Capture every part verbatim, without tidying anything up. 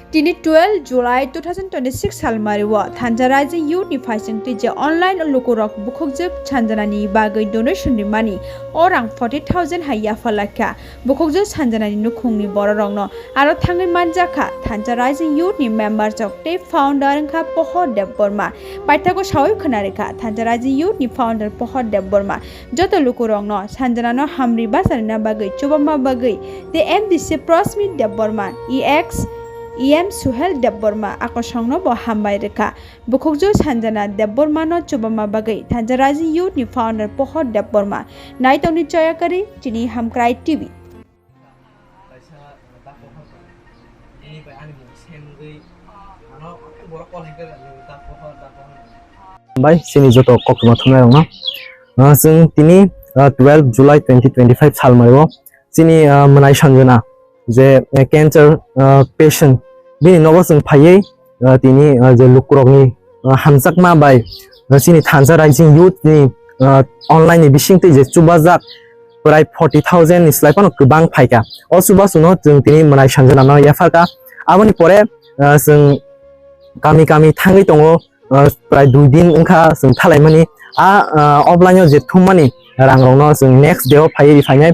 Tini twelve July two thousand twenty-six salmari o Thansa Rising Youth ni phaisingtwi je online lukurok bukhukjwk sanjanani bagwi donation rimani o rang forty thousand hai yapharlakha bukhukjwk sanjanani nukhungni bororokno. Aro thangwi manjakha Thansa Rising Youth ni member chok tei founder wngkha Pohor Debbarma. Paithago sawi khwnarikha Thansa Rising Youth ni founder Pohor Debbarma. Joto lukurokno sanjanano hamri bacharina bagwi chubama bagwi tei M D C Prosmit Debbarma, E X E M Suhel Debbarma akosongno bo hambai rwkha. Bukhukjwk Sanjana Debbarmano chubama bagwi Thansa Rising Youth ni founder Pohor Debbarma. Naitokni choyakari chini Hamkrai T V. Bai chini joto koktwma thumnairokno. Ah, chwng tini, ah, twelve July twenty twenty-five salmario chini, ah, mwnai Sanjana je, eh, cancer, ah, patient, bini nogo chwng phaiwi, ah, tini, ah, je lukurokni, ah, hamjakma bai, ah, chini Thansa Rising Youth ni, ah, online ni bisingtwi je chubajak prai forty thousand ni slai phano kwbang phaikha. O chubachuno chwng tini mwnai Sanjanano yapharkha. Aboni pore, ah, chwng kami kami thangwi tongo, ah, prai dui din wngkha chwng thalaimani. A, ah, offline o je thummani rangrokno chwng next day o phaiwi riphainai.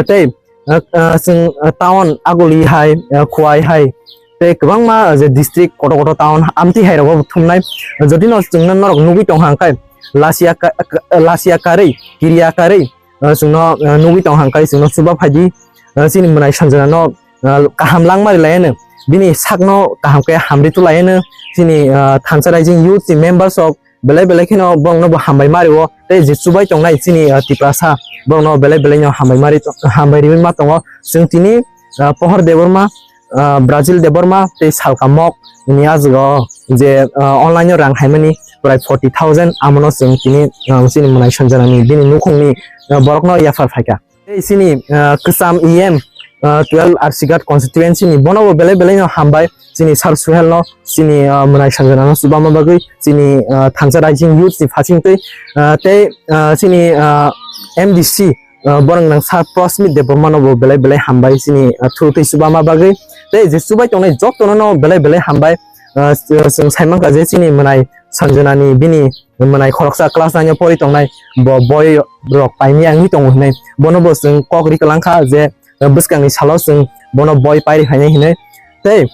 Tei, ah, ah, chwng, ah, town Aguli hai, ah, Khowai hai, tei kwbangma je district kotor kotor town amtwi hai rogo thumnai. Jodi no chwngno norok nugwi tongkha hwnkhe lasia ka-, ka-, lasia karwi, kiriya karwi, ah, chwngno, ah, nugwi tongkha hwnkhe chwngno chuba phaidi. Ah, chini mwnai Sanjanano, ah, kaham langmari laiano, bini sakno kaham khe hamri tu laiano, chini, ah, Thansa Rising Youth ni members rok belai belai kheno borokno bo hambai mario, tei je chubai tongnai chini, ah, Tiprasa, borokno belai belai no hambai mari to-, hambai riwi ma tongo. Chwng tini, ah, Pohor Debbarma, ah, Brazil Debbarma tei Salka Mok ni ajwgo je, ah, online o rang haimani prai forty thousand, amono chwng tini, ah, chini mwnai Sanjanani bini nukhungni, ah, borokno yaphar phaikha. Tei chini, ah, kwcham E M, ah, twelve Arsigat constituency ni bono bo belai belai no hambai chini Sir Suhel no, chini, ah, mwnai Sanjana no chubama bagwi chini, ah, Thansa Rising Youth ni phasing twi, ah, tei, ah, chini, ah, M D C, ah, borok nang Sir Prosmit Debbarma no bo belai belai hambai chini, ah, thurutwi chubama bagwi. Tei je chubai tongnai jotono no belai belai hambai. Ah, chwng saimankha je chini mwnai Sanjana ni bini mwnai khoroksa class nine o pori tongnai, bo boi rok paimya wngwi tongo hinwi. Bono bo chwng kok ri kwlangkha je, eh, bwskangni salo chwng bono boi pairi phainai hinwi. Tei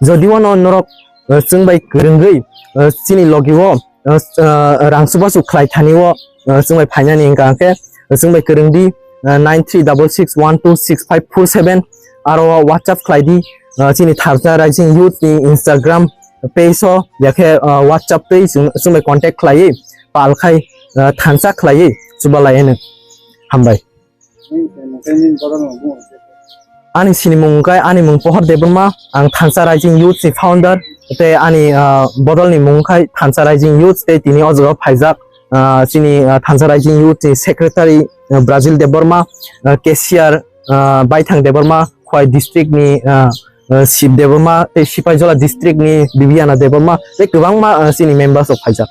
jodi bono norok, eh, chwng bai kwrwngwi, eh, chini logi o, eh, eh, rang chubachu khlai thani o, eh, chwng bai phainani hwnkha hwnkhe chwng bai kwrwng di, eh, nine three double six one two six five four seven, aro WhatsApp khlai di, eh, chini Thansa Rising Youth ni Instagram page o, yakhe, ah, WhatsApp tei chwng, chwng bai contact khlaiwi pal khai, ah, thansa khlaiwi chuba lai hino. Hambai. Ani sinimung wngkha, ani mung Pohor Debbarma, ang Thansa Rising Youth ni founder, tei ani, ah, bodol ni mung wngkha Thansa Rising Youth, tei tini o jaga o phaijak, ah, chini, ah, Thansa Rising Youth ni secretary, ah, Brazil Debbarma, ah, cashier, ah, Baithang Debbarma, Khowai district ni, ah, ah, Shiv Debbarma, tei Sipaijola district ni Bibiana Debbarma, tei kwbangma, ah, chini members rok phaijak.